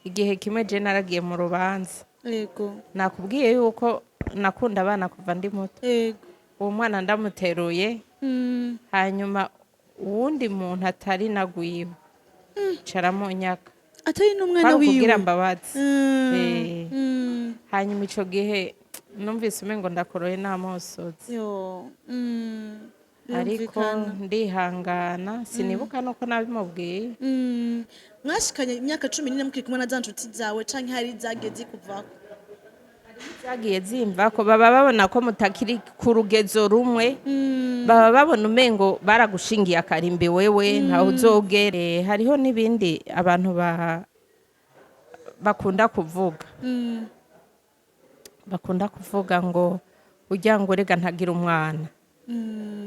Igihe kimwe je naragiye mu rubanza. Nakubwiye yuko nakunda abana kuva ndi muto. Uwo mwana ndamuteruye, hanyuma uwundi muntu atari nagwiwe caramunyaka. Atari n'umwana Kwari wiwe? ukugira mbabazi. Hanyuma ico gihe numvise umengo ndakoroye n'amosozi. Yo. Ariko Birumvikana. ndihangana, sinibuka nuko nabimubwiye. Mwashikanye imyaka 14 mukiri kumwe na za nshuti zawe, canke hari zagiye zikuvako? Zagiye zimva ko baba babona ko mutakiri ku rugezo rumwe, baba babona umengo baragushingiye akarimbi, wewe ntawe uzogere. Hariho n'ibindi abantu bakunda kuvuga, bakunda kuvuga ngo ujya ngo rega ntagira umwana.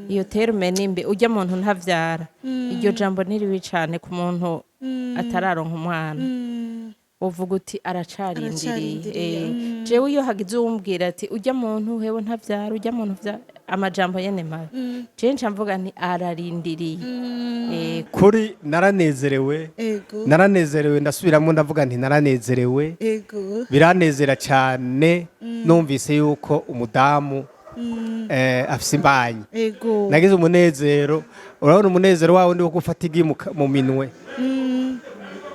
Iyo terme nimbi, ujya muntu ntavyara. Iryo jambo ni ribi cane ku muntu atararonka umwana. Uvuga uti aracarindiriye. Aracarindiriye. Jewe iyo hagize uwumbwira ati ujya muntu hewe ntavyara, ujya muntu vya amajambo yene mabi, jewe nca mvuga nti ararindiriye. Kuri naranezerewe. Naranezerewe, ndasubiramo ndavuga nti naranezerewe. Biranezera cyane numvise yuko umudamu afise imbanyi. Nagize umunezero, urabona umunezero wawe ndi wo gufata igi mu minwe,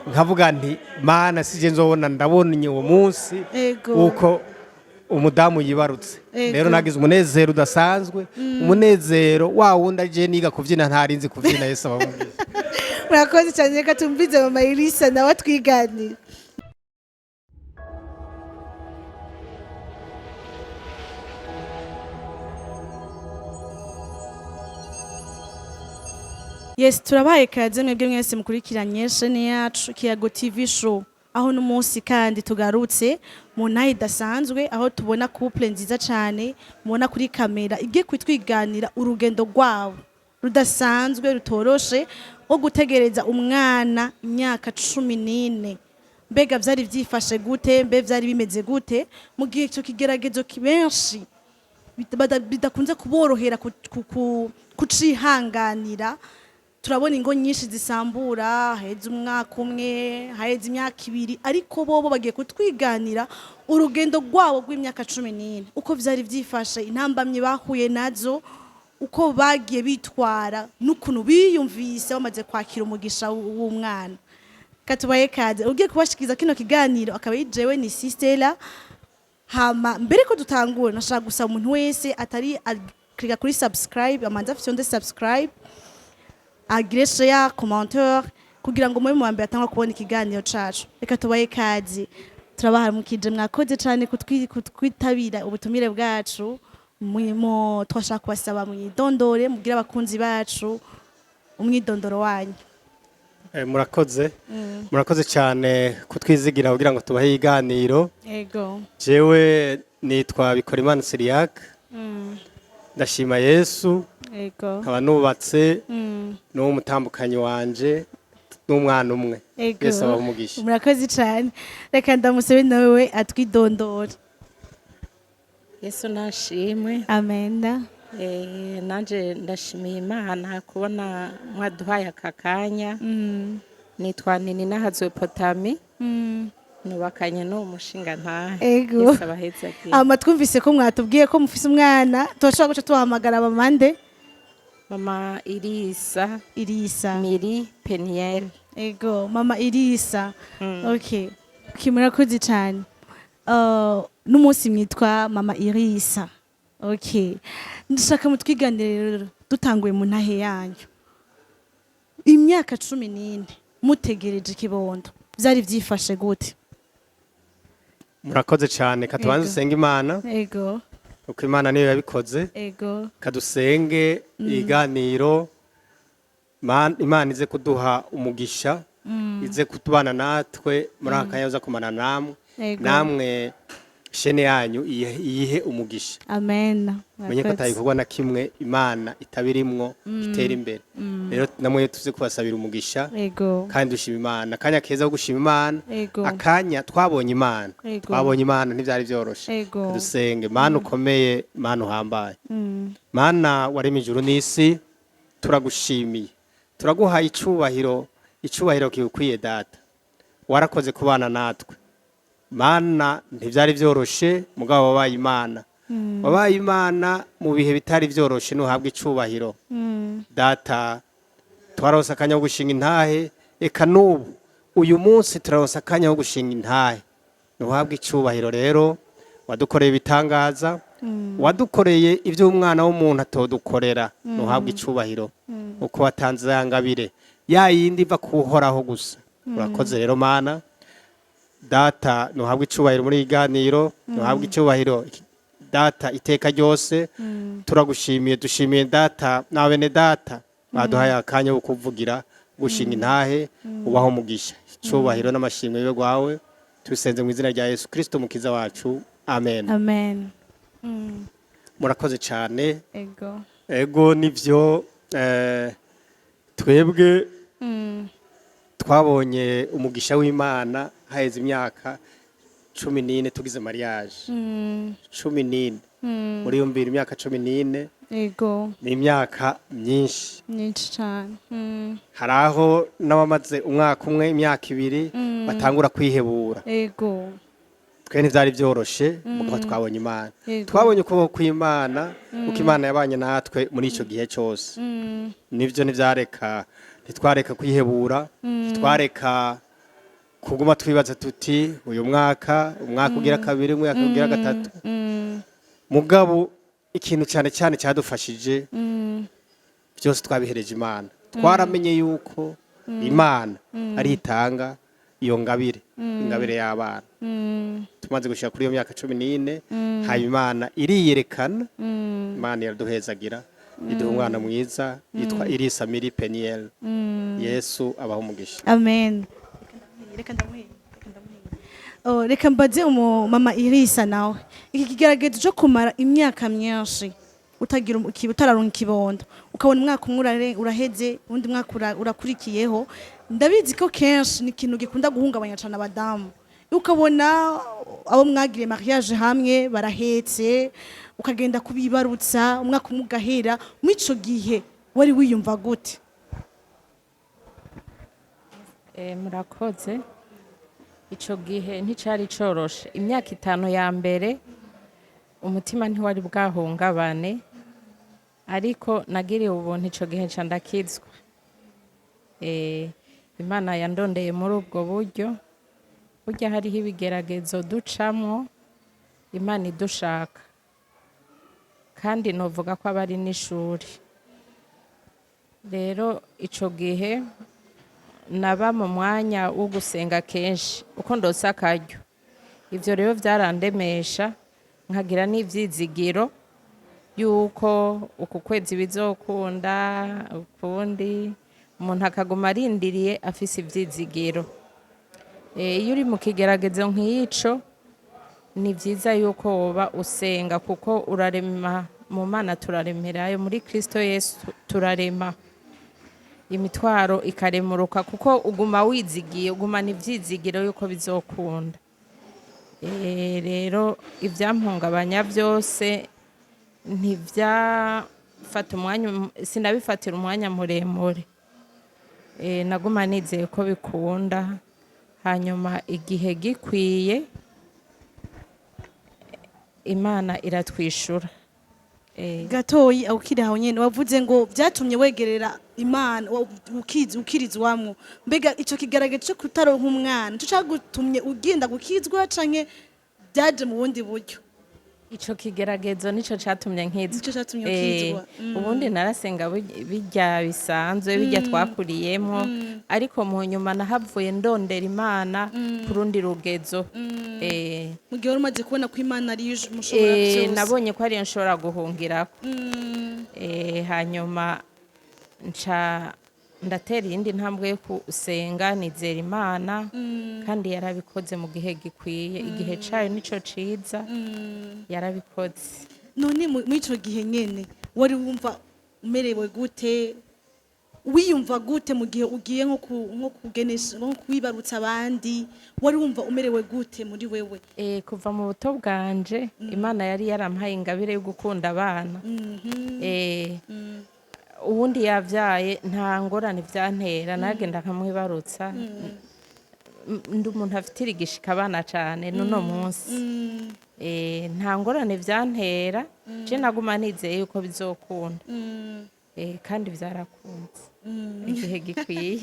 nkavuga nti Mana, sije nzobona ndabonye uwo munsi uko umudamu yibarutse. Rero nagize umunezero udasanzwe, umunezero wa wundi aje niga kubyina ntarinzi kubyina. Yesu abamubwiye. Murakoze cyane. Reka tumvize mama Elisa nawe atwiganira. Yes, turabaye kaze mwebwe mwese mukurikiranye chaîne yacu Kiyago TV Show, aho n'umunsi kandi tugarutse mu ntahe idasanzwe, aho tubona couple nziza cyane mubona kuri kamera igiye kutwiganira urugendo rwabo rudasanzwe, rutoroshe, rwo gutegereza umwana imyaka 14. Mbega byari byifashe gute? Mbe byari bimeze gute mu gihe icyo kigeragezo benshi bidakunze kuborohera kucihanganira? Turabona ingo nyinshi zisambura haheze umwaka umwe, haheze imyaka 2, ariko bobo bagiye kutwiganira urugendo rwabo rw'imyaka 14, uko vyari vyifashe, intambamyi bahuye nazo, uko bagiye bitwara n'ukuntu biyumvise bamaze kwakira umugisha w'umwana. Katubaye kaze. Ugiye kubashikiriza kino kiganiro akaba yijewe ni Sistela. Hama mbere ko dutangura, nashaka gusaba umuntu wese atari akliga kuri subscribe amanza afyonde subscribe, agire share, commentaire, kugira ngo mube mu mbere atangwa kubona ikiganiro cacu. Reka tubaye kazi, turabaharamukije. Mwakoze cyane kutwitabira ubutumire bwacu. Twashaka kubasaba mwidondore, mubwire abakunzi bacu umwidondoro wanyu. Murakoze, murakoze cyane kutwizigira kugira ngo tubahe ibiganiro. Jewe nitwa Bikorimana Siriac, ndashima Yesu. Nkaba nubatse n'uwo mutambukanyi wanje n'umwana umwe. Yesu abahe umugisha. Murakoze cyane. Reka ndamusabe nawe atwidondora. Yesu nashimwe. Amenda. Nanje ndashimiye Imana kubona mwaduhaye aka kanya. Nitwa Nini Nahazwe Potami, nubakanye n'uwo mushinga ntahe. Yesu abahezagiye. Hama twumvise ko mwatubwiye ko mufise umwana, turashobora guca tubahamagara bamande? Mama Irisa. Irisa. Miri Peniel. Ego, mama Irisa. Okay, okay, murakoze cyane. N'umunsi mwitwa mama Irisa. Okay, ndashaka mutwiganire rero, dutanguye mu ntahe yanyu, imyaka 14 mutegereje ikibondo, byari byifashe gute? Murakoze cyane. Katubanze usenge Imana, kuko Imana niyo yabikoze. Kadusenge ibiganiro. Imana ize kuduha umugisha, ize kutubana natwe muri aka kanya, uza kumana namwe. Namwe chaîne yanyu iyihe umugisha. Amen. Menye ko Murakoze. atagikorwa na kimwe Imana itabirimwo itera imbere. Rero namwe tuze kubasabira umugisha. Kandi dushima Imana, akanya keza ko gushima Imana, akanya twabonye Imana. Twabonye Imana, ntibyari byoroshe. Dusenge. Mana ukomeye, Mana uhambaye, Mana waremye ijuru n'isi, turagushimiye, turaguhaye icubahiro, icubahiro kigukwiye Data. Warakoze kubana natwe, Mana. Ntibyari byoroshe, mugabo wabaye Imana, wabaye Imana mu bihe bitari byoroshe. Ntuhabwe icubahiro, Data. Twarose akanya ko gushinga intahe, eka n'ubu uyu munsi turaronse akanya ko gushinga intahe. Ntuhabwe icubahiro rero, wadukoreye ibitangaza, wadukoreye ibyo umwana w'umuntu atodukorera. Ntuhabwe icubahiro uko watanze ya ngabire, ya yindi iva kuhoraho gusa. Urakoze rero, Mana Data. Ntuhabwe icubahiro muri iyi ganiro, ntuhabwe icubahiro, Data, iteka ryose. Turagushimiye, dushimiye Data na bene data baduhaye akanya ko kuvugira, gushinga intahe. Ubaho umugisha, icubahiro n'amashimwe bibe rwawe. Tubisenze mu izina rya Yesu Kristo, mukiza wacu, amen. Amen. Murakoze cyane. Ego. Ego, nivyo, twebwe twabonye umugisha w'Imana haheze imyaka 14 tugize mariage. 14, muri yumvira, imyaka 14. Ni imyaka myinshi. Myinshi cyane. Hari aho n'abamaze umwaka umwe, imyaka 2 batangura kwihebura. Twe ntibyari byoroshe, mugabo twabonye Imana. Twabonye ukuboko kw'Imana, uko Imana yabanye natwe muri icyo gihe cyose. Nibyo, ntibyareka, ntitwareka kwihebura, ntitwareka kuguma twibaza tuti uyu mwaka, umwaka ugira kabiri, umwaka ugira gatatu. Mugabo ikintu cyane cyane cyadufashije, byose twabihereje Imana. Twaramenye yuko Imana ari itanga iyo ngabire, ingabire y'abana. Tumaze gushyira kuri iyo myaka 14, hanyuma Imana iriyerekana, Imana iraduhezagira, iduha umwana mwiza yitwa Irisa Miri Peniel. Yesu abaho umugisha. Amen. Reka ndamuhe, reka ndamuhe. Oh, reka mbaze umu mama Irisa nawe, iki kigeragezo cyo kumara imyaka myinshi utagira utararonka ikibondo, ukabona umwaka umwe uraheze, undi mwaka urakurikiyeho, ndabizi ko kenshi ni ikintu gikunda guhungabanya cyane abadamu. Ukabona abo mwagiriye mariage hamwe barahetse, ukagenda kubibarutsa, umwaka umwe ugahera. Muri ico gihe wari wiyumva gute? Murakoze. Ico gihe nticari coroshe. Imyaka 5 ya mbere umutima ntiwari bwahungabane, ariko nagiriwe ubuntu ico gihe nca ndakizwa. Imana yandondeye muri ubwo buryo. Burya hariho ibigeragezo ducamwo Imana idushaka, kandi novuga ko aba ari n'ishuri. Rero ico gihe naba mu mwanya wo gusenga kenshi uko ndose akaryo. Ivyo rero vyarandemesha, nkagira n'ivyizigiro yuko uku kwezi bizokunda, ukundi umuntu akaguma arindiriye afise ivyizigiro. Iyo uri mu kigeragezo nk'ico, ni vyiza yuko woba usenga, kuko urarema mu Mana. Turaremerayo muri Kristo Yesu, turarema, imitwaro ikaremuruka, kuko uguma wizigiye, ugumana ivyizigiro yuko bizokunda. Rero ibyampungabanya byose ntibyafata umwanya, sinabifatira umwanya muremure. Naguma nizeye ko bikunda, hanyuma igihe gikwiye Imana iratwishura. Gatoyi aho ukiri aho nyene, wavuze ngo byatumye wegerera Imana, ukirizwamwo. Mbega ico kigaragazo cyo kutaronka umwana ico cagutumye ugenda gukizwa, canke byaje mu bundi buryo? Ico kigeragezo nico catumye nkizwa. Nico catumye ukizwa. Ubundi narasenga bijya bisanzwe, bijya twakuriyemo, ariko mu nyuma nahavuye ndondera Imana ku rundi rugezo. Mu gihe wari umaze kubona ko Imana ariyo mushobora byose. Nabonye ko ariyo nshobora guhungirako. Hanyuma nca ndatera iyindi ntambwe yo gusenga, nizera Imana, kandi yarabikoze mu gihe gikwiye. Igihe cayo nico ciza, yarabikoze. None muri ico gihe nyene wari wumva umerewe gute, wiyumva gute mu gihe ugiye nko kugenesha, nko kwibarutsa abandi? Wari wumva umerewe gute muri wewe? Kuva mu buto bwanje Imana yari yarampaye ingabire yo gukunda abana. Uwundi yavyaye nta ngorane vyantera, nagenda nkamwibarutsa. Ndi umuntu afitira igishika abana cane n'uno munsi. Nta ngorane vyantera, je naguma nizeye yuko bizokunda. Kandi vyarakunze igihe gikwiye.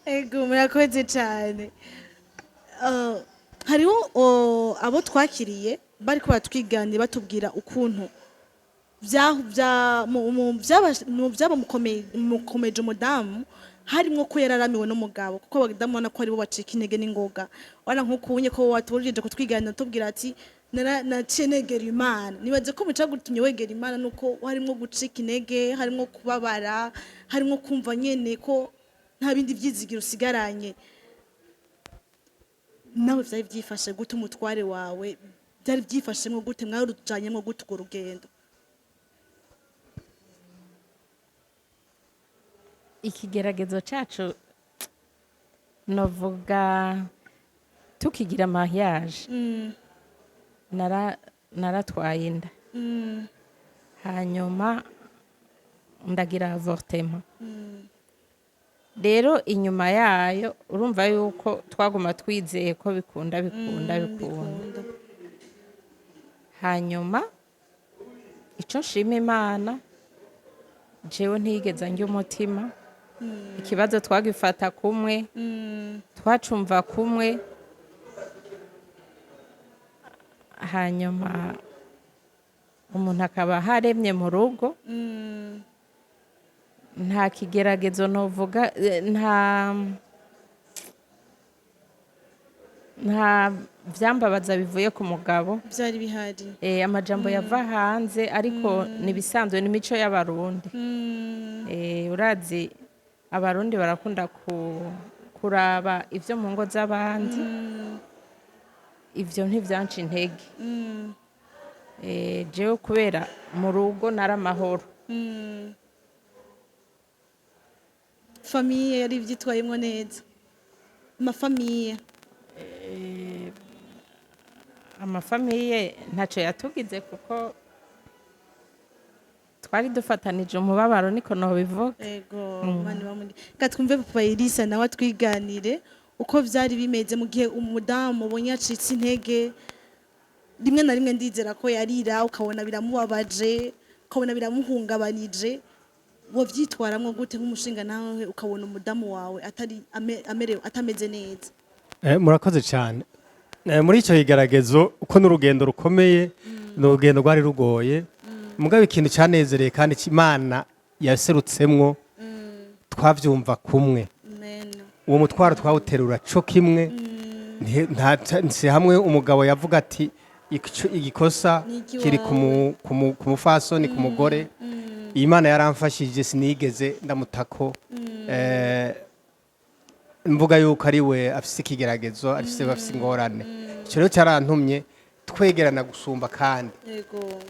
Ego, murakoze cyane. Hariho abo twakiriye bariko batwiganira, batubwira ukuntu byaba mukomeje umudamu, harimwo ko yararamiwe n'umugabo, kuko abadamu ubona ko aribo bacika intege n'ingoga. Wana nk'uko ubonye ko watubujije kutwiganira, tubwira ati: "Naciye negera Imana." Nibaze ko muca gutumye wegera Imana nuko harimwo gucika intege, harimwo kubabara, harimwo kumva nyene ko nta bindi vyizigiro usigaranye. Nawe vyari vyifashe gute? Umutware wawe byari byifashemwo gute? Mwarujanyemwo gute urwo rugendo? Ikigeragezo cacu, novuga tukigira mariage, naratwaye inda, hanyuma ndagira avortement. Rero inyuma yayo urumva yuko twaguma twizeye ko bikunda, bikunda, bikunda. Hanyuma icyo nshima Imana, jewe ntiyigeze ndya umutima. Ikibazo twagifata kumwe, twacumva kumwe. Hanyuma umuntu akaba haremye mu rugo, nta kigeragezo novuga, nta vyambabaza bivuye ku mugabo. Byari bihari. Amajambo yava hanze, ariko nibisanzwe, n'imico y'Abarundi. Urazi Abarundi barakunda kuraba ivyo mu ngo z'abandi. Ivyo ntivyanca intege. Jewe kubera mu rugo nari amahoro. Famille yari ibyitwayemo neza, amafamille? Amafamille ntacyo yatugize, kuko twari dufatanije umubabaro, niko nobivuga. Ego, Imana ibamuri. Reka twumve papa Elisa nawe atwiganire uko vyari bimeze mu gihe umudamu ubonye yacitse intege. Rimwe na rimwe ndizera ko yarira, ukabona biramubabaje, ukabona biramuhungabanije. Wavyitwaramwo gute nk'umushinga nawe, ukabona umudamu wawe atari amerewe, atameze neza? Murakoze cyane. Muri icyo kigeragezo, uko n'urugendo rukomeye, ni urugendo rwari rugoye, mugabo ikintu cyanezereye kandi Imana yaserutsemwo, twavyumva kumwe. Amen. Uwo mutwaro twawuterura co kimwe. Si hamwe umugabo yavuga ati igikosa Ni ikiwawe. kiri ku mufasoni, ku mugore. Imana yaramfashije, sinigeze ndamutako, mvuga yuko ari we afise ikigeragezo, afise ingorane. Icyo rero cyarantumye twegerana gusumba, kandi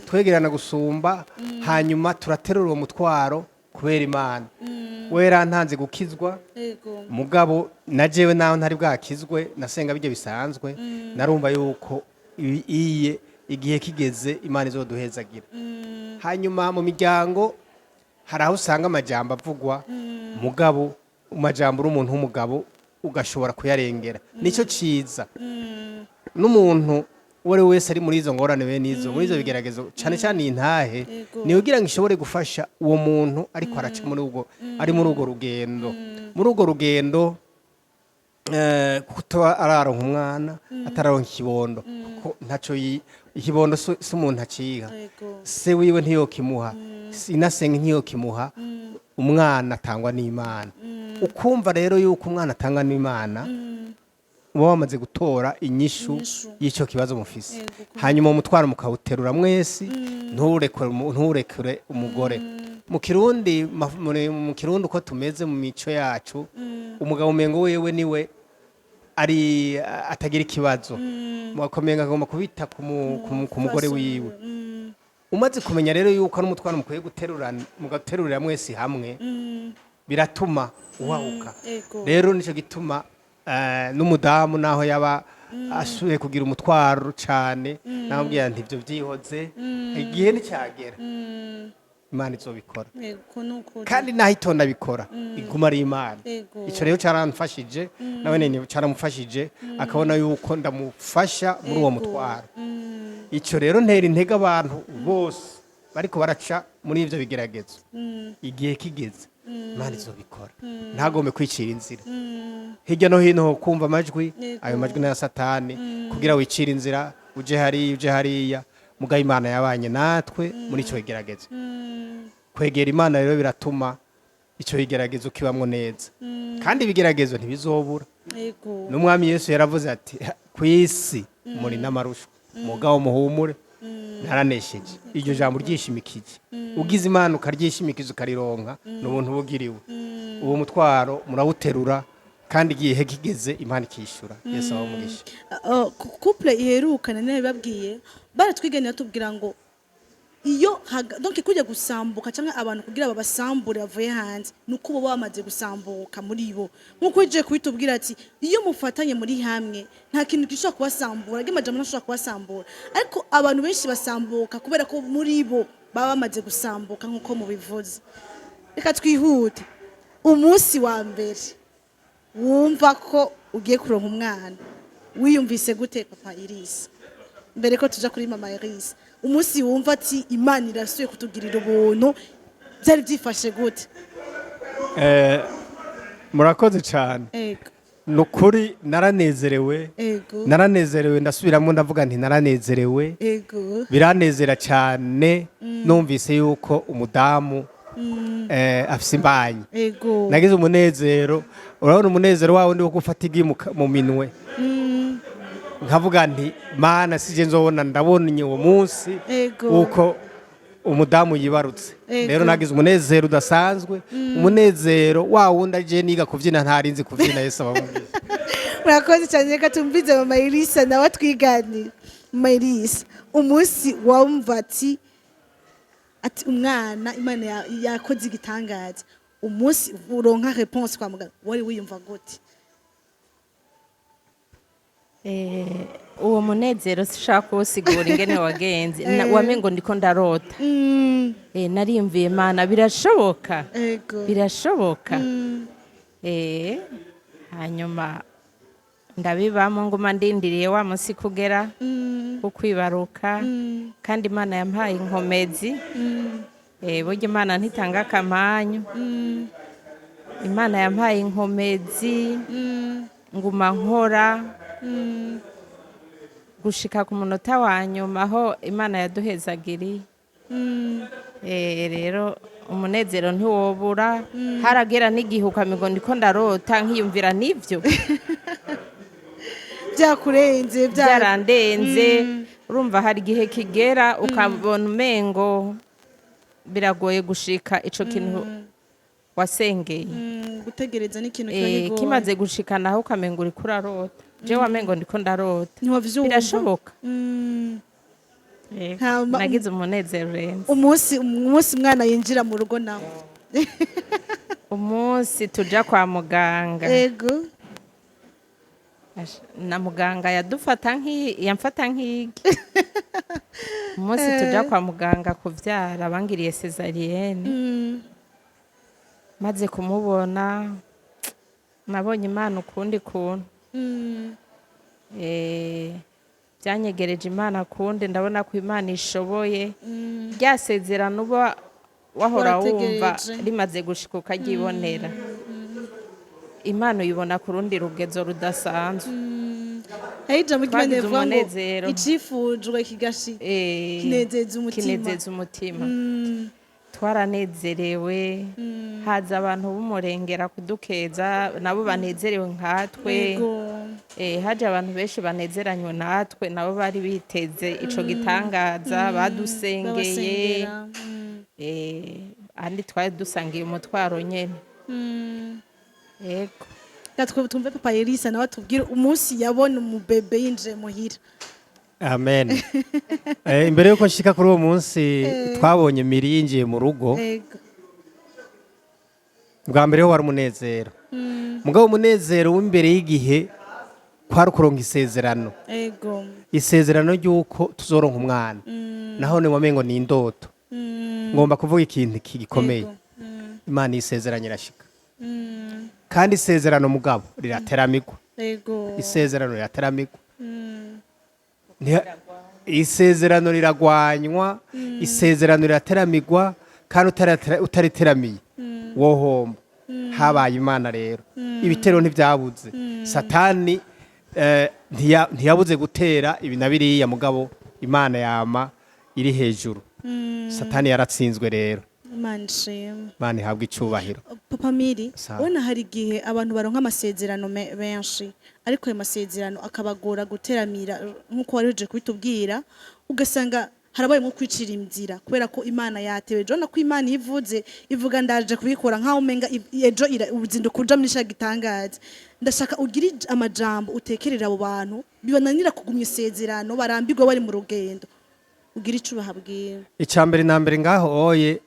twegerana gusumba. Hanyuma turaterura uwo mutwaro kubera Imana. We yarantanze gukizwa, mugabo na jewe naho ntari bwakizwe, nasenga bijya bisanzwe, narumva yuko iye igihe kigeze Imana izoduhezagira. Hanyuma mu miryango hari aho usanga amajambo avugwa, mugabo amajambo uri umuntu w'umugabo ugashobora kuyarengera, nicyo ciza. N'umuntu uwo ari we wese ari muri izo ngorane, bene izo, muri izo bigeragezo, cyane cyane iyi ntahe, ni kugira ngo ishobore gufasha uwo muntu ariko araca muri ubwo, ari muri urwo rugendo, kuba araronka umwana, atararonka ikibondo, kuko ntaco ikibondo si umuntu aciha. Se wiwe ntiyokimuha, inasenga ntiyokimuha. Umwana atangwa n'Imana. Ukumva rero yuko umwana atangwa n'Imana, uba wamaze gutora inyishu Inyishu. y'icyo kibazo mufise. Hanyuma umutwaro mukawuterura mwese, nturekure umugore. Mu Kirundi, mu Kirundi uko tumeze mu mico yacu, umugabo umengo wewe niwe ari atagira ikibazo, mukomenga agomba kubita ku mugore wiwe. Umaze kumenya rero yuko ari umutwaro mukwiye guterurana, mugaterurira mwese hamwe, biratuma uhahuka. Rero nicyo gituma n'umudamu naho yaba asubiye kugira umutwaro cyane, namubwira nti ibyo byihoze, igihe nticyagera. Imana izobikora. Yego, nukuri. Kandi naho itonda bikora, iguma ari Imana. Ico rero caramfashije, nawe nyene caramufashije, akabona yuko ndamufasha muri uwo mutwaro. Ico rero ntera intege abantu bose bariko baraca muri ivyo bigeragezo: igihe kigeze, Imana izobikora. Ntagombe kwicira inzira hirya no hino, kumva amajwi. Ayo majwi n'aya Satani kugira wicire inzira, uje hariya, uje hariya. Mugabo Imana yabanye natwe muri ico kigeragezo. Kwegera Imana rero biratuma ico kigeragezo kibamwo neza, kandi ibigeragezo ntibizobura. N'Umwami Yesu yaravuze ati: "Ku isi muri n'amarushwa, mugabo muhumure, naranesheje." Iryo jambo ryishimikije, ugize Imana ukaryishimikiza, ukarironka, ni ubuntu bugiriwe. Uwo mutwaro murawuterura, kandi igihe kigeze Imana ikishyura. Yesu abahe umugisha. Couple iherukana nabibabwiye, baratwiganira, tubwira ngo iyo donc kujya gusambuka cyangwa abantu kugira babasambure bavuye hanze, nuko bo bamaze gusambuka muri bo. Nkuko ije kubitubwira ati iyo mufatanye muri hamwe, nta kintu gishobora kubasambura, amajambo ntashobora kubasambura. Ariko abantu benshi basambuka kubera ko muri bo baba bamaze gusambuka, nkuko mubivuze. Reka twihute. Umunsi wa mbere wumva ko ugiye kuronka umwana, wiyumvise gute, papa Irisa? Mbere ko tuja kuri mama Irisa, umunsi wumva ati Imana irasuye kutugirira ubuntu, byari byifashe gute? Murakoze cyane. Ni ukuri naranezerewe. Naranezerewe, ndasubiramo ndavuga nti naranezerewe. Biranezera cyane numvise yuko umudamu afise imbanyi. Nagize umunezero, urabona umunezero wawe ndi wo gufata igi mu minwe, nkavuga nti: "Mana, sije nzobona ndabonye uwo munsi uko umudamu yibarutse." Rero nagize umunezero udasanzwe, umunezero wa wundi aje niga kubyina ntarinzi kubyina. Yesu abamubwiye. Murakoze cyane. Reka tumvize mama Irisa nawe atwiganire. Mama Irisa, umunsi wumva ati umwana Imana yakoze igitangaza, umunsi uronka réponse kwa muganga, wari wiyumva gute? Uwo munezero sishaka kuwusigura ingene wagenze. Wamengo ndiko ndarota. Nariyumviye: Mana, birashoboka. Birashoboka. Hanyuma ndabibamo, nguma ndindiriye wa munsi kugera wo kwibaruka. Kandi Imana yampaye inkomezi. Burya Imana ntitanga akamanyu. Imana yampaye inkomezi, nguma nkora gushika ku munota wa nyuma aho Imana yaduhezagiriye. Rero umunezero ntiwobura. Haragera n'igihe ukamigo ndiko ndarota, nkiyumvira nivyo. Byakurenze. Byarandenze. Urumva hari igihe kigera ukabona umengo biragoye gushika ico kintu wasengeye. Gutegereza ni ikintu kiba kigoye. Kimaze gushika naho ukamengo uriko urarota. Jewe wamengo ndiko ndarota. Ntiwavyumva. Birashoboka. Nagize umunezero urenze. Umunsi umwana yinjira mu rugo nawe? Umunsi tuja kwa muganga. Na muganga yadufata nki yamfata nk'igi. Umunsi tuja kwa muganga kuvyara, bangiriye césarienne. Maze kumubona, nabonye Imana ukundi kuntu. Byanyegereje Imana kundi, ndabona ko Imana ishoboye. Rya sezerano uba wahora wumva Warategereje. rimaze gushika ukaryibonera, Imana uyibona ku rundi rugezo rudasanzwe. Hari ijambo ry'Imana Twagize rivuga ngo umunezero. icifujwe kigashika kinezeza umutima. Kinezeza umutima. Twaranezerewe, haza abantu b'umurengera kudukeza, nabo banezerewe nkatwe. Haje abantu benshi banezeranywe natwe, nabo bari biteze ico gitangaza, badusengeye. Babasengera. Andi twari dusangiye umutwaro nyene. Yego. Reka twumve papa Elisa nawe atubwire umunsi yabona umubebe yinjiye muhira. Amen. Imbere yuko nshika kuri uwo munsi twabonye Miri yinjiye mu rugo, bwa mbere ho wari umunezero, mugabo umunezero w'imbere y'igihe kwari ukuronka isezerano, isezerano ry'uko tuzoronka umwana. Naho ni wamengo ni indoto. Ngomba kuvuga ikintu gikomeye. Imana isezeranye irashika, kandi isezerano mugabo rirateramigwa. Isezerano rirateramigwa. Isezerano riragwanywa, isezerano rirateramigwa, kandi utariteramiye wohomba. Habaye Imana rero, ibitero ntibyabuze. Satani ntiyabuze gutera ibi na biriya, mugabo Imana yama iri hejuru. Satani yaratsinzwe rero. Imana ishimwe. Imana ihabwa icubahiro. Papa Miri, Sawa. ubona hari igihe abantu baronka amasezerano benshi, ariko ayo masezerano akabagora guteramira, nk'uko wari uje kubitubwira, ugasanga harabaye nko kwicira inzira kubera ko Imana yatewe. Urabona ko Imana iyo ivuze, ivuga ndaje kubikora, nkaho umenga ejo uzinduka uja muri ca gitangaza. Ndashaka ugire amajambo utekerera abo bantu bibananira kugumya isezerano, barambirwa bari mu rugendo, ugira ico ubahabwira. Icya mbere na mbere ngaho oye,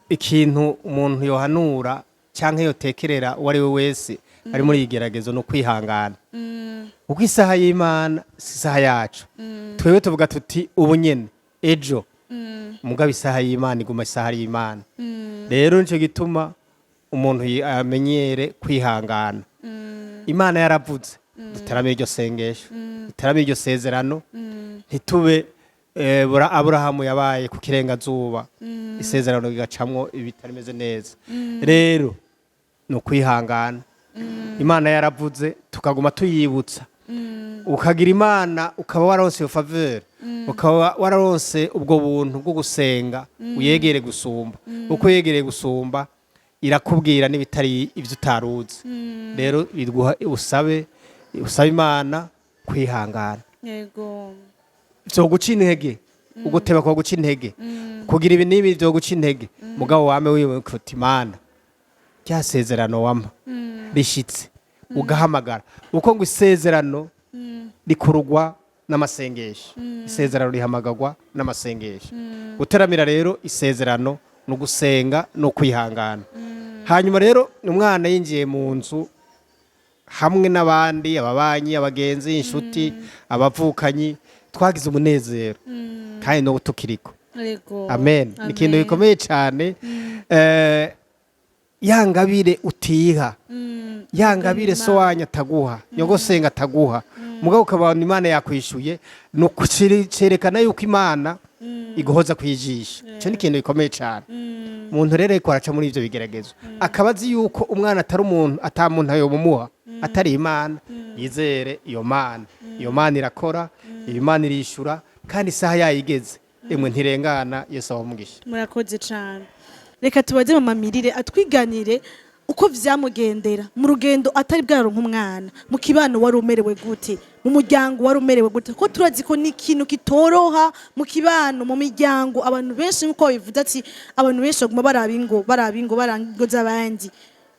ikintu umuntu yohanura cyangwa yotekerera uwo ari we wese ari muri iyi geragezo ni ukwihangana, kuko isaha y'Imana si isaha yacu. Twebwe tuvuga tuti ubu nyene, ejo, mugabo isaha y'Imana iguma isaha y'Imana. Rero nicyo gituma umuntu amenyere kwihangana. Imana yaravuze, duterame iryo sengesho, duterame iryo sezerano, ntitube Aburahamu yabaye ku kirengazuba, isezerano rigacamwo ibitarimeze neza. Rero ni ukwihangana. Imana yaravuze, tukaguma tuyibutsa. Ukagira Imana, ukaba waronse iyo faveur, ukaba wararonse ubwo buntu bwo gusenga, uyegere gusumba. Uko uyegereye gusumba, irakubwira n'ibitari ibyo utaruzi. Rero biguha usabe Imana kwihangana. Vyo guca intege, uguteba kwa guca intege, kugira ibi n'ibi vyo guca intege, mugabo wame wibuka uti Imana, rya sezerano wampa rishitse, ugahamagara, uko ngo isezerano rikurugwa n'amasengesho, isezerano rihamagarwa n'amasengesho. Guteramira rero isezerano ni ugusenga no kwihangana. Hanyuma rero umwana yinjiye mu nzu hamwe n'abandi, ababanyi, abagenzi, inshuti, abavukanyi, twagize umunezero, kandi n'ubu tukiriko. Amen, ni ikintu gikomeye cyane. Ya ngabire utiha, ya ngabire so wanyu ataguha, nyogosenga ataguha, mugabo ukabona Imana yakwishuye, ni ukucerekana yuko Imana iguhoza kwijisha. Icyo ni ikintu gikomeye cyane. Umuntu rero ariko araca muri ibyo bigeragezo, akaba azi yuko umwana atari umuntu, ata muntu ayobumuha atari Imana, yizere iyo Mana. Iyo Mana irakora, iyo Mana irishura, kandi isaha yayigeze, emwe ntirengana. Yesu abahe umugisha. Murakoze cyane. Reka tubaze mama Mirire atwiganire uko vyamugendera mu rugendo atari bwaronka umwana. Mu kibano wari umerewe gute? Mu muryango wari umerewe gute? Ko turazi ko ni ikintu kitoroha mu kibano, mu miryango, abantu benshi nk'uko babivuze ati abantu benshi baguma baraba ingo, baraba ingo, baraba ingo z'abandi,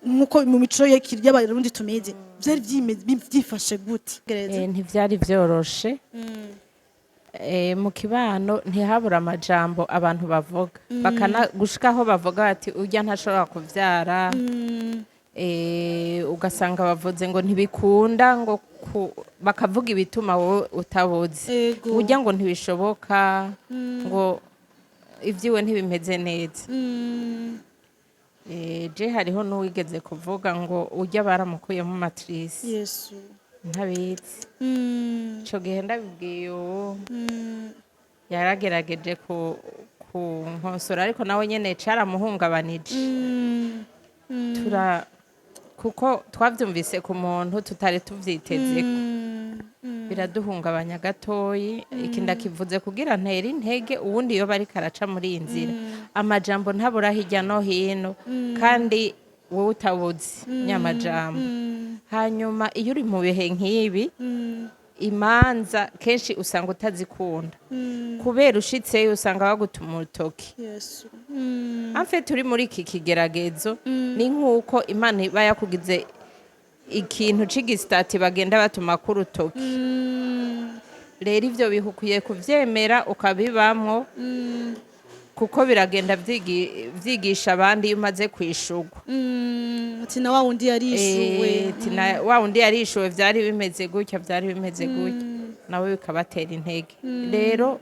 nk'uko mu mico y'Abarundi tumeze. Vyari vyifashe gute? Ntivyari vyoroshe. Mu kibano ntihabura amajambo abantu bavuga, bakana gushika aho bavuga bati urya ntashobora kuvyara. Ugasanga bavuze ngo ntibikunda, ngo bakavuga ibituma wowe utabuzi. Urya ngo ntibishoboka, ngo ibyiwe ntibimeze neza. Je hariho n'uwigeze kuvuga ngo urya baramukuyemo matrice. Yesu. Ntabizi. Ico gihe ndabibwiye uwo, yaragerageje ku nkosora, ariko nawe nyene caramuhungabanije. Tura kuko twavyumvise ku muntu tutari tuvyitezeko, biraduhungabanya gatoyi. Iki ndakivuze kugira ntere intege uwundi iyo bariko araca muri iyi nzira. Amajambo ntabura hirya no hino, kandi wowe utabuzi nyamajambo. Hanyuma iyo uri mu bihe nk'ibi, imanza kenshi usanga utazikunda, kubera ushitseyo usanga bagutuma urutoki. Yesu. Amfe turi muri iki kigeragezo, ni nk'uko Imana iba yakugize ikintu c'igisitati bagenda batumako urutoki. Rero ivyo bihe ukwiye kuvyemera ukabibamwo, kuko biragenda vyigisha abandi iyo umaze kwishurwa. Ati na wa wundi yarishuwe. Ati wa wundi yarishuwe, vyari bimeze gutya, vyari bimeze gutya, nawe bikabatera intege. Rero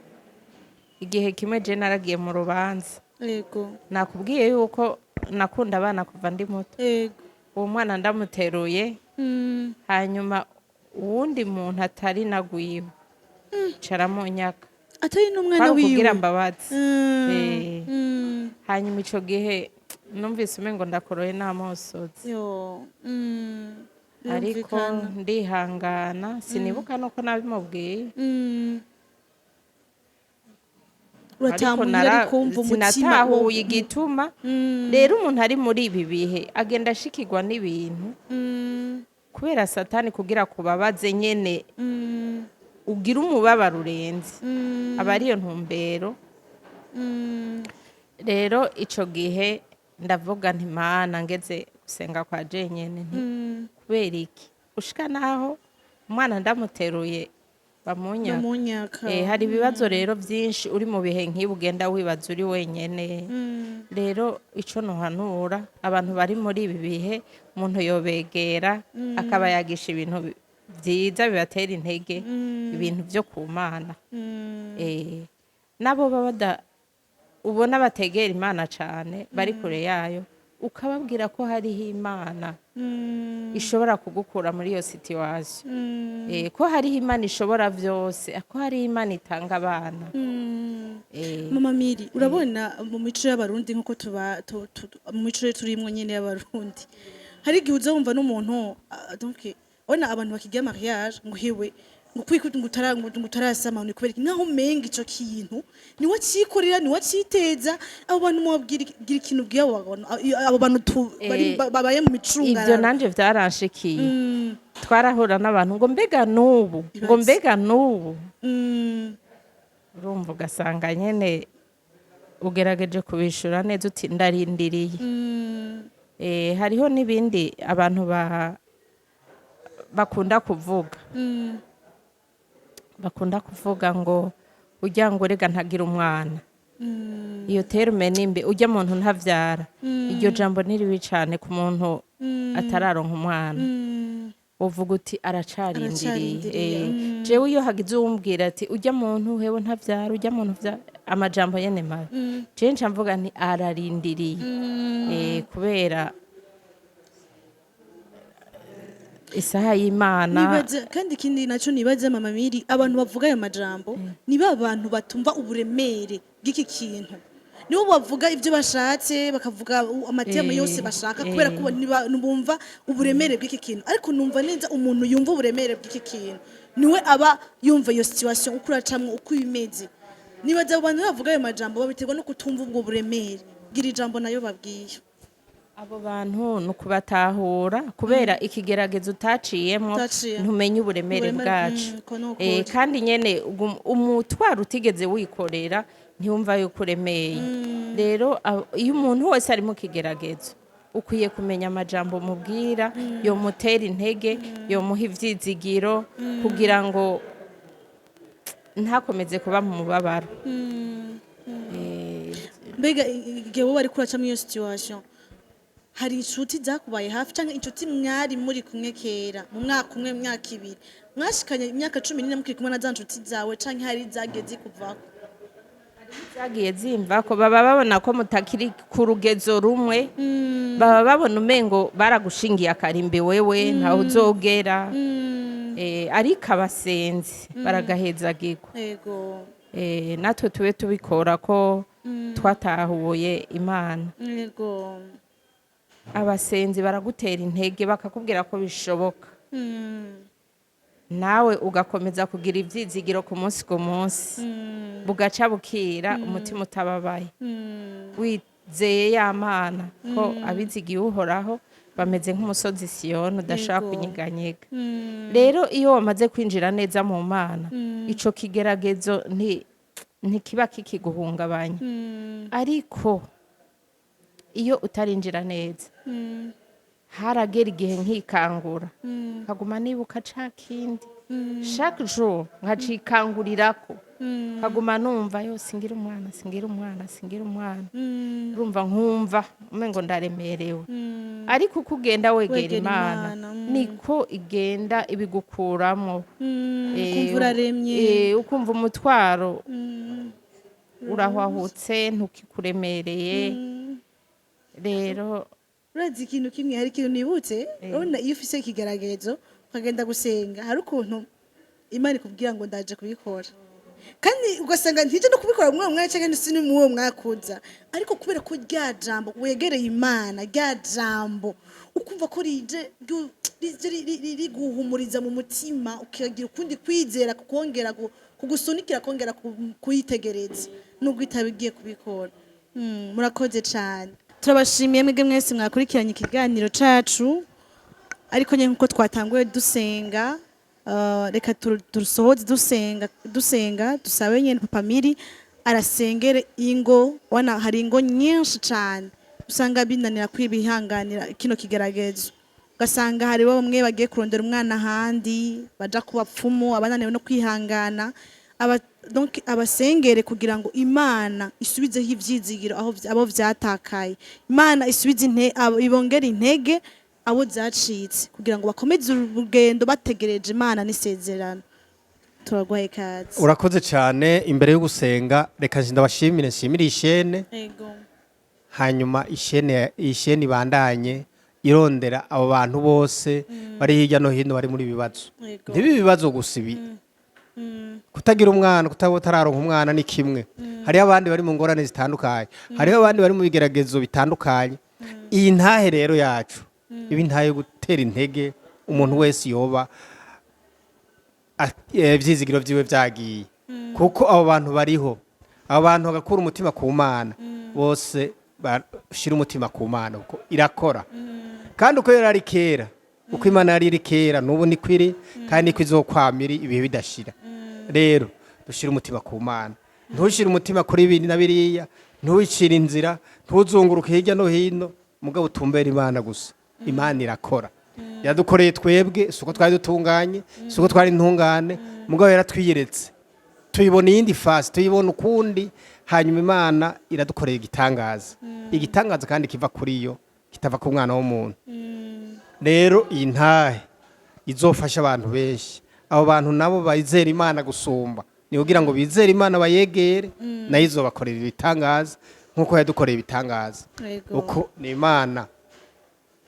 Igihe kimwe je naragiye mu rubanza. Nakubwiye yuko nakunda abana kuva ndi muto. Uwo mwana ndamuteruye, hanyuma uwundi muntu atari nagwiwe caramunyaka. Atari n'umwana Kwari wiwe? ukugira mbabazi. Hanyuma ico gihe numvise umengo ndakoroye n'amosozi. Yo. Ariko Birumvikana. ndihangana, sinibuka nuko nabimubwiye. Ariko Uratamuye, ariko wumva umutima sinatahuye igituma. Rero umuntu ari muri ibi bihe agenda ashikirwa n'ibintu kubera Satani kugira kubabaze nyene, ugira umubabaro urenze, aba ariyo ntumbero. Rero ico gihe ndavuga nti: "Mana," ngeze gusenga kwa jenyene, nti: "Kubera iki ushika naho umwana ndamuteruye bamunyaka?" Bamunyaka. Hari ibibazo rero byinshi uri mu bihe nk'ibi ugenda wibaza uri wenyene. Rero ico nohanura abantu bari muri ibi bihe, umuntu yobegera akabayagisha ibintu vyiza bibatera intege, ibintu vyo ku Mana. Nabo baba ubona bategera Imana cane, bari kure yayo, ukababwira ko hariho Imana ishobora kugukura muri iyo situation, ko hariho Imana ishobora vyose, ko hariho Imana itanga abana. Mama Miri, urabona mu mico y'Abarundi, nkuko tuba mu mico turimwo nyene y'Abarundi, hari igihe uza wumva n'umuntu, donc ubona abantu bakigira mariage ngo hewe, ngo kwiko ngo utarasama ni kubera iki? Nkaho umenga ico kintu niwe cyikorera, niwe cyiteza. Abo bantu mubabwira gira ikintu ubwiye abo bantu, abo bantu bari babaye mu Ivyo micungararo. nanje vyaranshikiye. Twarahura n'abantu ngo: "Mbega n'ubu?" Ngo: Ibaze. "Mbega n'ubu?" Urumva ugasanga nyene ugerageje kubishura neza uti: "Ndarindiriye." Hariho n'ibindi abantu bakunda kuvuga, bakunda kuvuga ngo: "Ujya ngo rega ntagira umwana." Iyo terme nimbi: "Ujya muntu ntavyara." Iryo jambo ni ribi cane ku muntu atararonka umwana. Uvuga uti: "Aracarindiriye." Aracarindiriye. Jewe iyo hagize uwumbwira ati: "Ujya muntu hewe ntavyara, ujya muntu vya," amajambo nyene mabi, jewe nca mvuga nti: "Ararindiriye." Kubera isaha y'Imana. Nibaza kandi ikindi nacyo nibaza, Mama Miri, abantu bavuga ayo majambo ni ba bantu batumva uburemere bw'iki kintu, nibo bavuga ibyo bashatse, bakavuga amatema yose bashaka, kubera ko ntibumva uburemere bw'iki kintu. Ariko numva neza umuntu yumva uburemere bw'iki kintu niwe aba yumva iyo situation uko uracamwo, uko ibimeze. Nibaza abo bantu bavuga ayo majambo babiterwa no kutumva ubwo buremere. Gira ijambo nayo babwiye. Abo bantu ni ukubatahura, kubera ikigeragezo utaciyemwo Utaciyemwo. ntumenye uburemere Uburemere, bwacu. Ko ni ukuri. Kandi nyene umutwaro utigeze wikorera ntiwumva yuko uremeye. Rero iyo umuntu wese ari mu kigeragezo, ukwiye kumenya amajambo mubwira yomutera intege, yomuha ivyizigiro, kugira ngo ntakomeze kuba mu mubabaro. Mbega igihe wowe ariko uraca muri iyo situation, hari inshuti zakubaye hafi, cyangwa inshuti mwari muri kumwe kera mu mwaka umwe, mu myaka 2, mwashikanye imyaka 14 mukiri kumwe na za nshuti zawe, canke hari zagiye zikuvako? Zagiye zimva ko baba babona ko mutakiri ku rugezo rumwe, baba babona umengo baragushingiye akarimbi, wewe ntawe uzogera. Ariko abasenzi baragahezagirwa. Natwe tube tubikora ko twatahuye Imana. Abasenzi baragutera intege, bakakubwira ko bishoboka, nawe ugakomeza kugira ibyizigiro ku munsi ku munsi, bugaca bukira umutima utababaye, wizeye ya Mana ko abizigiye Uhoraho bameze nk'umusozi Siyoni udashobora kunyeganyega. Rero iyo wamaze kwinjira neza mu Mana, ico kigeragezo ntikiba kikiguhungabanya. Ariko iyo utarinjira neza, haragera igihe nkikangura, nkaguma nibuka ca kindi chaque jour, nkacikangurirako, nkaguma numva yo: "Singira umwana, singira umwana, singira umwana." Urumva nkumva umengo ndaremerewe. Ariko uko ugenda wegera Wegera Imana, Imana, niko igenda ibigukuramo. Ukumva uraremye. Ukumva umutwaro. Urahwahutse, ntukikuremereye rero. Urazi ikintu kimwe, hari ikintu nibutse. Urabona iyo ufise ikigeragezo ukagenda gusenga, hari ukuntu Imana ikubwira ngo ndaje kubikora, kandi ugasanga ntije no kubikora muri uwo mwanya cyangwa se ni muri uwo mwaka uza, ariko kubera ko rya jambo wegereye Imana, rya jambo ukumva ko rije riguhumuriza mu mutima, ukagira ukundi kwizera kukongera kugusunikira kongera kuyitegereza nubwo itaba igiye kubikora. Murakoze cyane, turabashimiye mwebwe mwese mwakurikiranye ikiganiro cacu. Ariko nyine nkuko twatanguye dusenga, reka turusohoze dusenga, dusabe nyine Papa Miri arasengere ingo. Wana hari ingo nyinshi cyane usanga binanira kwibihanganira kino kigeragezo, ugasanga hari bamwe bagiye kurondera umwana ahandi, baja ku bapfumu, abananiwe no kwihangana. Donc abasengere kugira ngo Imana isubizeho ivyizigiro aho abo vyatakaye, Imana isubize ibongere intege abo zacitse, kugira ngo bakomeze urugendo bategereje Imana n'isezerano. Turaguhaye ikaze. Urakoze cyane. Imbere yo gusenga, reka ndabashimire, nshimire ishene. Hanyuma ishene ibandanye irondera abo bantu bose bari hirya no hino bari muri bibazo. Ntibi ibibazo gusa ibi, kutagira umwana, kutaba utararonka umwana ni kimwe. Hariho abandi bari mu ngorane zitandukanye, hariho abandi bari mu bigeragezo bitandukanye. Iyi ntahe rero yacu iba intahe yo gutera intege umuntu wese yoba ivyizigiro vyiwe vyagiye, kuko abo bantu bariho. Abo bantu bagakura umutima ku Mana, bose bashira umutima ku Mana kuko irakora. Kandi uko yari ari kera, uko Imana yari iri kera, n'ubu niko iri, kandi niko izokwama iri ibihe bidashira. Rero dushire umutima ku Mana. Ntushire umutima kuri ibi na biriya, ntuwicire inzira, ntuzunguruke hirya no hino, mugabo utumbere Imana gusa. Imana irakora. Yadukoreye twebwe, si uko twari dutunganye, si uko twari intungane, mugabo yaratwiyeretse, tuyibona iyindi fasi, tuyibona ukundi. Hanyuma Imana iradukoreye igitangaza, igitangaza kandi kiva kuri yo, kitava ku mwana w'umuntu. Rero iyi ntahe izofasha abantu benshi. Abo bantu nabo bizera Imana gusumba, ni kugira ngo bizere Imana, bayegere, nayo izobakorera ibitangaza nk'uko yadukoreye ibitangaza. Uko ni Imana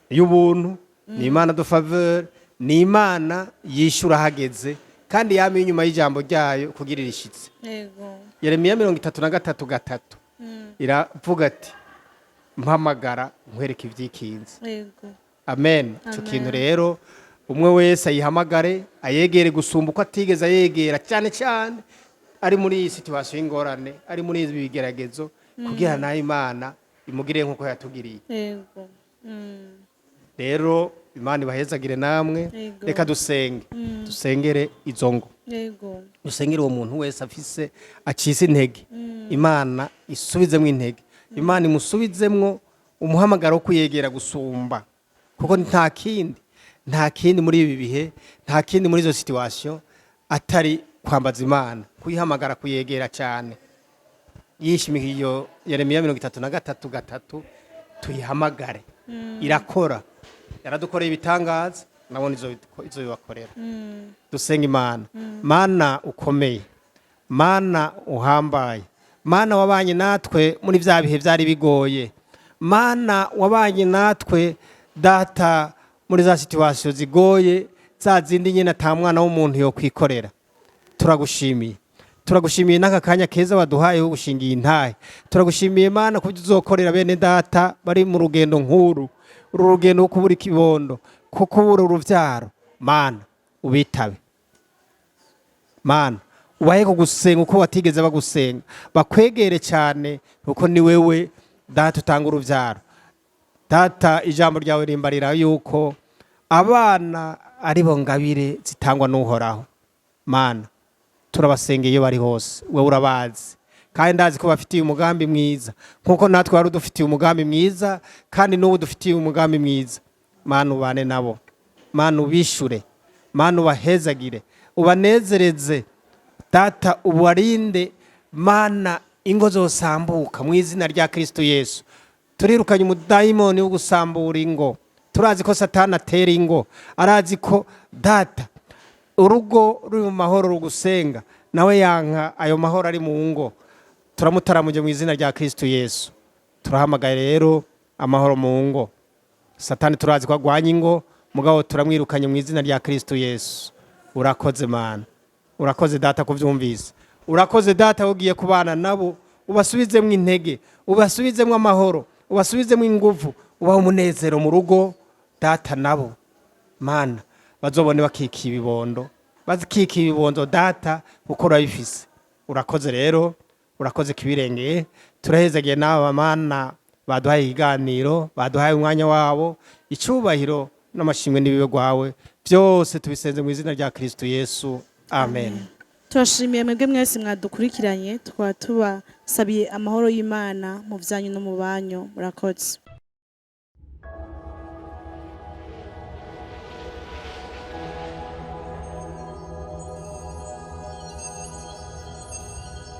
y'ubuntu, ni Imana de faveur, ni Imana yishyura hageze, kandi yama inyuma y'ijambo ryayo kugira irishitse. Yeremiya 33:3 iravuga ati: "Mpamagara nkwereke ibyikinze." Amen. Icyo Amen. kintu rero, umwe wese ayihamagare, ayegere gusumba uko atigeze ayegera, cyane cyane ari muri iyi situation y'ingorane, ari muri ibi bigeragezo, kugira nayo Imana imugire nk'uko yatugiriye. Rero Imana ibahezagire namwe. Reka dusenge, dusengere izo ngo, dusengere uwo muntu wese afise acise intege. Imana isubizemwo intege, Imana imusubizemwo umuhamagaro wo kuyegera gusumba, kuko nta kindi, nta kindi muri ibi bihe, nta kindi muri izo situation atari kwambaza Imana, kuyihamagara, kuyegera cyane, yishimiye iyo Yeremiya 33:3. Tuyihamagare, irakora. Yaradukoreye ibitangaza, nabona izo bibakorera. Dusenga Imana. Mana ukomeye, Mana uhambaye, Mana wabanye natwe muri bya bihe byari bigoye, Mana wabanye natwe Data muri za situation zigoye, za zindi nyine ata mwana w'umuntu yo kwikorera, turagushimiye. Turagushimiye n'aka kanya keza waduhaye wo gushinga iyi ntahe. Turagushimiye Mana kubyo uzokorera bene data bari mu rugendo nk'uru, uru rugendo rwo kubura ikibondo, ko kubura uruvyaro. Mana ubitabe, Mana ubahe kugusenga uko batigeze bagusenga, bakwegere cyane, kuko ni wewe Data utanga uruvyaro. Data, ijambo ryawe rimbarira yuko abana ari bo ngabire zitangwa n'Uhoraho. Mana, turabasengeye iyo bari hose, wowe urabazi, kandi ndazi ko bafitiye umugambi mwiza nkuko natwe wari udufitiye umugambi mwiza, kandi n'ubu dufitiye umugambi mwiza. Mana ubane nabo, Mana ubishure, Mana ubahezagire, ubanezereze Data, ubarinde. Mana, ingo zosambuka, mu izina rya Kristo Yesu turirukanye umudayimoni wo gusambura ingo. Turazi ko Satani atera ingo, arazi ko Data urugo ruri mu mahoro rugusenga, nawe yanka ayo mahoro ari mu ngo. Turamutaramuje mu izina rya Kristo Yesu. Turahamagaye rero amahoro mu ngo. Satani turazi ko agwanya ingo, mugabo turamwirukanye mu izina rya Kristo Yesu. Urakoze Mana, urakoze Data kuvyumvise, urakoze Data ugiye kubana nabo, ubasubizemwo intege, ubasubizemwo amahoro, ubasubizemwo inguvu, ubaha umunezero mu rugo Data. Nabo Mana bazobone bakikiye ibibondo, bakikiye ibibondo Data, kuko urabifise. Urakoze rero, urakoze kibirengeye. Turahezagiye n'aba Mana baduhaye ikiganiro, baduhaye umwanya wabo. Icubahiro n'amashimwe n'ibibe rwawe byose, tubisenze mu izina rya Kristo Yesu, amen. Turashimiye mwebwe mwese mwadukurikiranye, tukaba tubasabiye amahoro y'Imana mu byanyu no mu banyu. Murakoze.